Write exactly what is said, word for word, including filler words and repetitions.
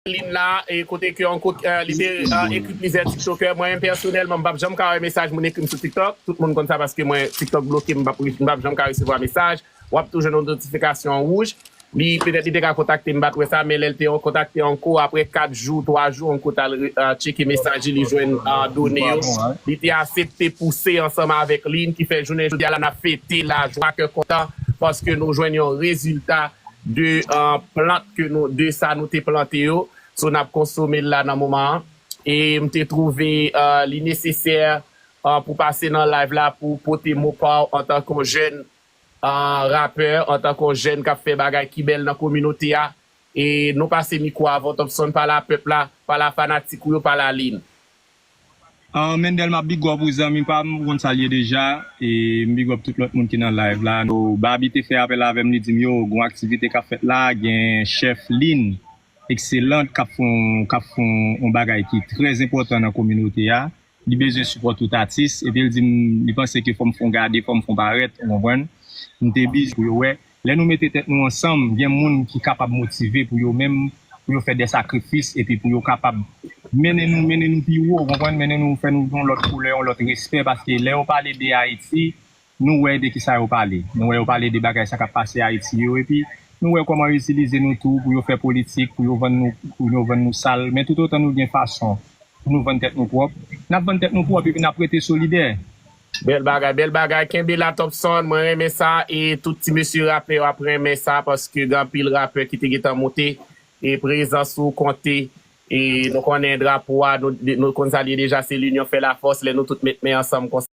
Lin la, e kote ke yon kote, eh, li te eh, ekri plizyè TikToker. Mwen menm pèsonèlman, m p ap janm ka wè mesaj moun ekri m sou TikTok. Tout moun konn sa paske mwen, TikTok bloke m, m p ap m p ap janm ka resevwa mesaj. W ap toujou jwenn yon notifikasyon wouj. Li petèt li te ka kontakte m, m pa t wè sa, men lè l te kontakte Anko, apre kat jou, twa jou, Anko t al eh, tcheke mesaj li, li jwenn eh, done yo. Li te asepte pouse ansanm avèk Lin, ki fè jounen jodi a la n ap fete lajwa, kè kontan, paske nou jwenn yon rezilta de eh, plant ke nou, de sa nou te plante yo. So n ap konsome l la nan moman an. E m te twouve eh, li nesesè eh, pou pase nan live la pou pote mo pa w antanke yon jèn eh, rapè, antanke yon jèn k ap fè bagay ki bèl nan kominote a. E nou pase mikwo a avè w, Topson, pale a pèp la, pale a fanatik ou yo, pale a Lin. Ah, Mendel, m ap big up ou zanmi pa m, ou konn sa l ye deja. E m big up tout lòt moun ki nan live la. Nou, Babi te fè apèl avè m, li di m yo, gon aktivite k ap fèt la, gen chèf Lin, Excellent, k ap fè yon, k ap fè yon, yon bagay ki trè enpòtan nan kominote a. Li bezwen sipò tout atis, epi l di m, li panse ke fò m fè yon gade, fò m fè yon parèt, ou konprann? M te bizi pou yo wè. Lè nou mete tèt nou ansanm, gen moun ki kapab motive pou yo menm, pou yo fè de sakrifis, epi pou yo kapab mennen nou, mennen nou pi wo, ou konprann? Mennen nou, fè nou yon lòt koulè, yon lòt respè, paske lè yo pale de Ayiti, nou wè de kisa yo pale. Nou wè yo pale de bagay sa k ap pase Ayiti yo, epi nou wè kòman yo itilize nou tou pou yo fè politik, pou yo vann nou, pou yo vann nou sal. Men toutotan nou gen fason pou nou vann tèt nou pwòp, n ap vann tèt nou pwòp epi n ap rete solidè. Bèl bagay, bèl bagay. Kenbe la, Topson. Mwen renmen sa. E tout ti mesye rapè yo ap renmen sa paske gen anpil rapè ki te gentan monte. E prezans ou konte. E nou konnen drapo a, nou, nou konn sa l ye deja, se linyon fè lafòs. Lè nou tout met men ansanm konsa,